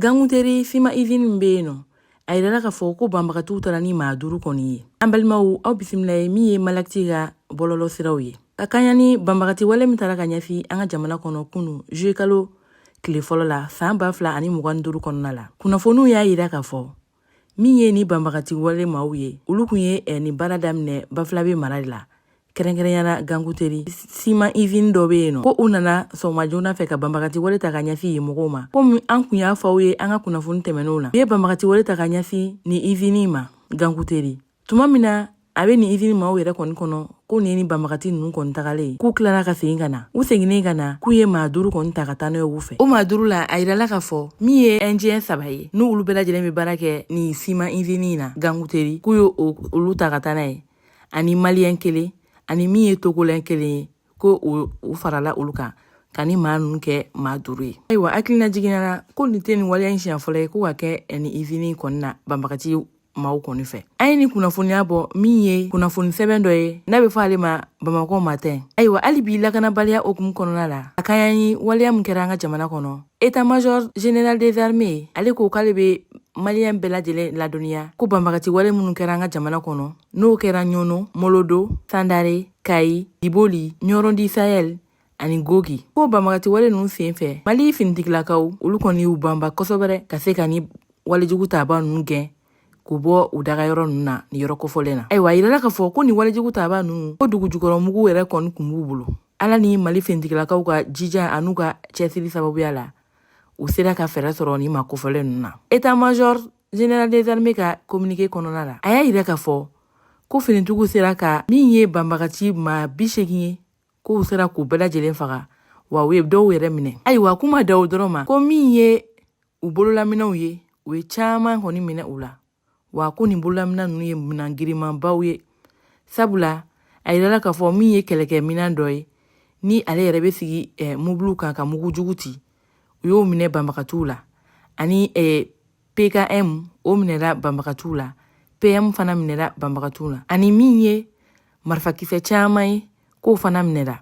Gankuteri siman izini min bɛ yen nɔ, a yirala k'a fɔ ko banbagatiw taara ni maa 5 kɔni ye. An balimaw, aw bisimila ye min ye Malakiti ka bɔlɔlɔ siraw ye ka kaɲa ni banbagati wale min taara ka ɲɛsin an ka jamana kɔnɔ kunu juillet kalo tile fɔlɔ la san 2025 kɔnɔna la. Kunnafoniw y'a yira k'a fɔ min ye ni banbagati wale maaw ye, olu kun ye nin baara daminɛ Bafulabe mara de la, kɛrɛnkɛrɛnya la Gankuteri siman izini dɔ bɛ yen nɔ, ko u nana sɔgɔma joona fɛ ka banbagati wale ta ka ɲɛsin yen mɔgɔw ma. Komi an kun y'a fɔ aw ye an ka kunnafoni tɛmɛnenw na, u ye banbagati wale ta ka ɲɛsin nin izini ma Gankuteri tuma min na a bɛ nin izini maaw yɛrɛ kɔni kɔnɔ ko nin ye ni banbagati ninnu kɔni tagalen ye, k'u tilara ka segin ka na. U seginnen ka na, k'u ye maa 5 kɔni ta ka taa n'o ye u fɛ. O maa 5 la, a yirala k'a fɔ min ye Indien 3 ye, n'u olu bɛɛ lajɛlen bɛ baara kɛ nin siman izini in na Gankuteri, k'u ye olu ta ka taa n'a ye, ani Malien 1, ani min ye Togolais 1 ye, ko u farala olu kan ka ni maa ninnu kɛ maa 5 ye. Ayiwa, hakilina jiginna la ko nin tɛ nin waleya in siɲɛ fɔlɔ ye ko ka kɛ nin izini kɔni na banbagati maaw kɔni fɛ. An ye nin kunnafoniya bɔ min ye kunnafoni sɛbɛn dɔ ye n'a bɛ fɔ ale ma Bamakɔ Matin. Ayiwa, hali bi lakanabaliya hukumu kɔnɔna la, a ka ɲi ni waleya min kɛra an ka jamana kɔnɔ, état major général des armées ale ko k'ale bɛ Malien bɛɛ lajɛlen ladɔnniya ko banbagati wale minnu kɛra an ka jamana kɔnɔ, n'o kɛra Ɲɔnɔ, Molodo, Sandare, Kayi, Diboli, Ɲɔrɔn du Sahel ani Gogi, ko banbagati wale ninnu sen fɛ, Mali finitigilakaw olu kɔni y'u banba kosɛbɛ ka se ka ni walejugu taba ninnu gɛn k'u bɔ u dagayɔrɔ ninnu na nin yɔrɔ kofɔlen na. Ayiwa, a yirala k'a fɔ ko nin walejugu taba ninnu, ko dugu jukɔrɔ mugu yɛrɛ kɔni kun b'u bolo. Ala ni Mali finitigilakaw ka jija an'u ka cɛsiri sababuya la, u sera ka fɛɛrɛ sɔrɔ nin maa kofɔlen ninnu na. État major général des armées ka communiqué kɔnɔna la, a y'a yira k'a fɔ ko finitigiw sera ka min ye banbagaci maa 80 ye, k'u sera k'u bɛɛ lajɛlen faga, wa u ye dɔw yɛrɛ minɛ. Ayiwa, kuma da o dɔrɔn ma, ko min ye u bololaminɛw ye, u ye caman kɔni minɛ u la, wa ko nin bololaminɛ ninnu ye minan girimanbaw ye, sabula a yirala k'a fɔ min ye kɛlɛkɛminan dɔ ye ni ale yɛrɛ bɛ sigi mobiliw kan ka mugu jugu ci, u y'o minɛ banbagatiw la, ani PKM o minɛra banbagatiw la, PM fana minɛra banbagatiw la, ani min ye marifakisɛ caman ye, k'o fana minɛra,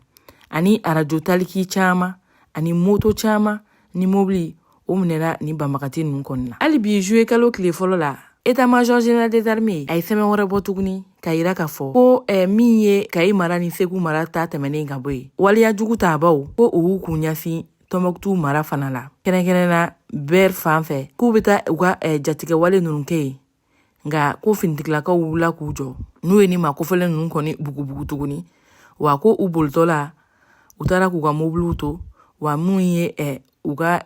ani arajo taliki caman, ani moto caman ni mobili, o minɛra ni banbagati ninnu kɔni na. Hali bi juillet kalo tile fɔlɔ la, état major général des armées a ye sɛbɛn wɛrɛ bɔ tuguni ka yira k'a fɔ ko min ye Kayi mara ni Segu mara ta tɛmɛnen ka bɔ yen, waleya jugu tabaw, ko u y'u kun ɲɛsin Tɔnbɔkutu mara fana la, kɛrɛnkɛrɛnna Bɛri fan fɛ, k'u bɛ taa u ka jatigɛ wale ninnu kɛ yen. Nka ko finitigilakaw wulila k'u jɔ n'u ye ni maa kofɔlen ninnu kɔni bugubugu tuguni, wa ko u bolitɔ la, u taara k'u ka mobiliw to, wa min ye u ka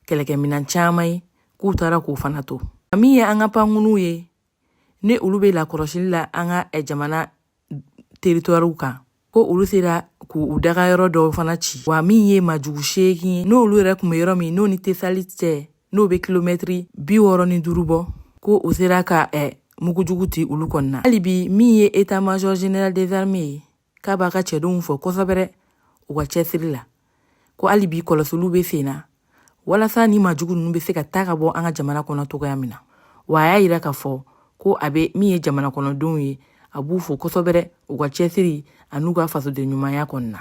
kɛlɛkɛminan caman ye, k'u taara k'u fana to. Min ye an ka pankuruw ye, ni olu bɛ lakɔlɔsili la an ka jamana territoirew kan, ko olu sera k'u dagayɔrɔ dɔw fana ci, wa min ye majugu 8 ye, n'olu yɛrɛ tun bɛ yɔrɔ min n'o ni Tesali cɛ, n'o bɛ kilomɛtiri 65 bɔ, ko u sera ka mugujugu ci olu kɔni na. Hali bi min ye état major général des armées ye, k'a b'a ka cɛdenw fo kosɛbɛ u ka cɛsiri la, ko hali bi kɔlɔsiliw bɛ sen na walasa ni majugu ninnu bɛ se ka taa ka bɔ an ka jamana kɔnɔ cogoya min na. Wa a y'a yira k'a fɔ ko a bɛ min ye jamana kɔnɔdenw ye, a b'u fo kosɛbɛ u ka cɛsiri an'u ka fasoden ɲumanya kɔni na.